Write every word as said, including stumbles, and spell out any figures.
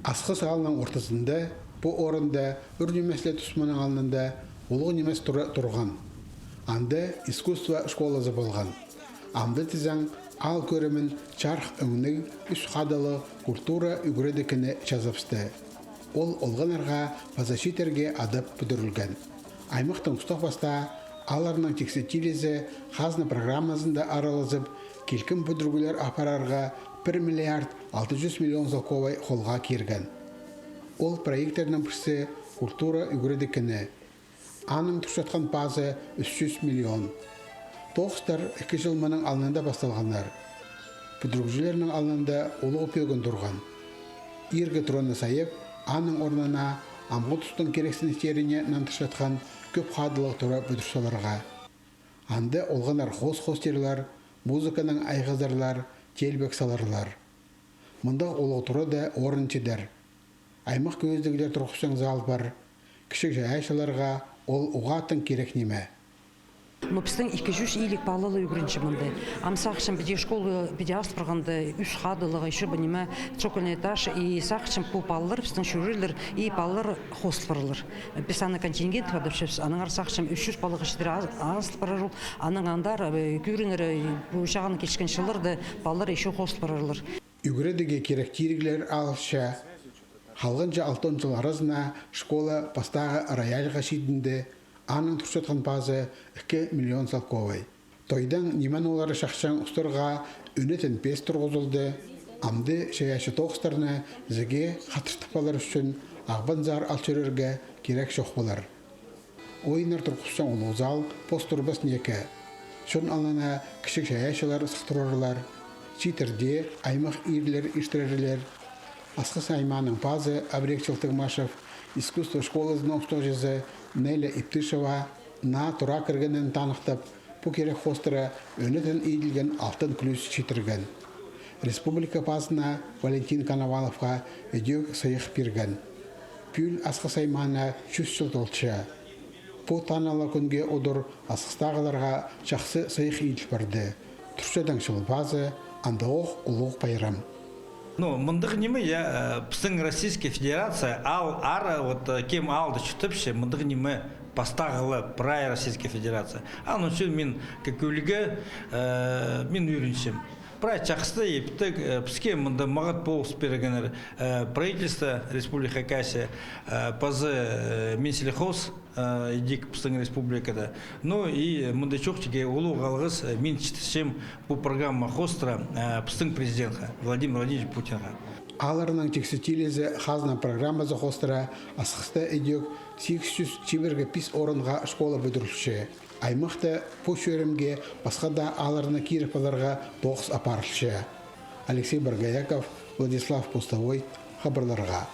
Асхыс аалның ортызында, пу орында, ӱр нимес ле тусманың алнында, улуғ нимес тура турған. Анда искусство школазы полған. Амды тізең, аал кӧрімін чарых ӧңніг, ӱс хадылығ культура ӱгредіг кіні чазабысты. Ол олғаннарға паза чииттерге адап пӱдірілген. Аймахтың устағ-пастаа аалларның тиксі тилізі хазна программазында аралазып, килкім пӱдіріглер апарарға пір миллиард алты чӱс миллион салковай холға кирген. Ол проекттернің пірсі культура ӱгредіг кіні. Аның турчатхан пазы ӱс чӱс миллион. Тоғыстар ікі чыл мының алнында пасталғаннар. Пӱдірігҷілернің алнында улуғ пӧгін турған. Иргі тураны сайып, аның орнына амғы тустың кирексіністеріне нандырчатхан кӧп хадылығ тура пӱдір саларға. Анда олғаннар хоос хоостирлар, музыканаң айғазарлар, теелбек саларлар. Мындағ улуғ турада орын читер. Аймах кӧзідіглер турғысчаң зал пар. Кічіг чайаачыларға ол уғаа тың кирек ниме. Ну, пістің ікі чӱс илиг пала ла ӱгренче мында. Ам сағынчам, піди школа, піди азыл парғанда, ӱс хадылығ, ещё пу ниме, цокольный этаж, и сағынчам, пу палалар пістің чӧрерлер, и палалар хозыл парарлар. Піс аны контингент адапчабыс, аннаңар сағынчам, ӱс чӱс палаға читіре аз-, азыл парар ол, анаң андар, э, кӧрінер, э, пу чағын килчеткен чылларда палалар ещё хозыл парарлар. Ӱгредіге кирек тиріглер алча. Халғанҷы алтон чыл аразына школа пастағы рояльға читінді, аның турчатхан пазы ікі миллион салковай. Тойдаң ниме-нолар чахчаң устарға ӧнетін пес турғызылды, амды чайаачы тоғыстарны зіге хатыртып алар ӱчӱн Ағбанзар ал чӧрерге кирек чох полар. Ойыннар турғысчаң улуғ зал пос турбас ниме. Чон алнына кічіг чайаачылар сых турарлар, чииттерде аймах ирлер иртірерлер. Асхыс аймааның пазы Абрек Челтыгмашев искусство школазының устағҷызы Неля Иптышева наа тура кіргенін таныхтап, пу кирек хоостыра ӧнетін иділген алтын ключ читірген. Республика пазына Валентин Коноваловха ідӧк сыйых пирген. Пӱӱл Асхыс аймаана чӱс чыл толча. Пу танығлығ кӱнге удур Асхыстағыларға чахсы сыйых иділ парды. Турчадаң Чыл пазы, андағох улуғ пайрам. Ну, мындағ ниме, я, э, пістің Российская Федерация, аал ара, вот, э, кем аалда чуртапча, мындағ ниме пастағлығ прай Российская Федерация. Аның ӱчӱн мин, как ӱлгӱ, э, мин ӱгренчем. Прай чахсы, иптіг, э, піске мында мағат полыс пиргеннер, э, правительство Республика Хакасия, э, паза, э, Минсельхоз, э, идӧк пістің республикада. Ну и мында чоохтирға улуғ алғыс, э, мин читірчем пу программа хоостыра, э, пістің президентке, Владимир Владимирович Путинге. Аалларның тиксі тилізі хазна программазы хоостыра Асхыста ідӧк сигіс чӱс чибіргі пис орынға школа пӱдірілче. Аймахта пу чӧрімге пасха даа аалларны киріп аларға тоғыс апарылча. Алексей Боргояков, Владислав Постовой, хабарларға.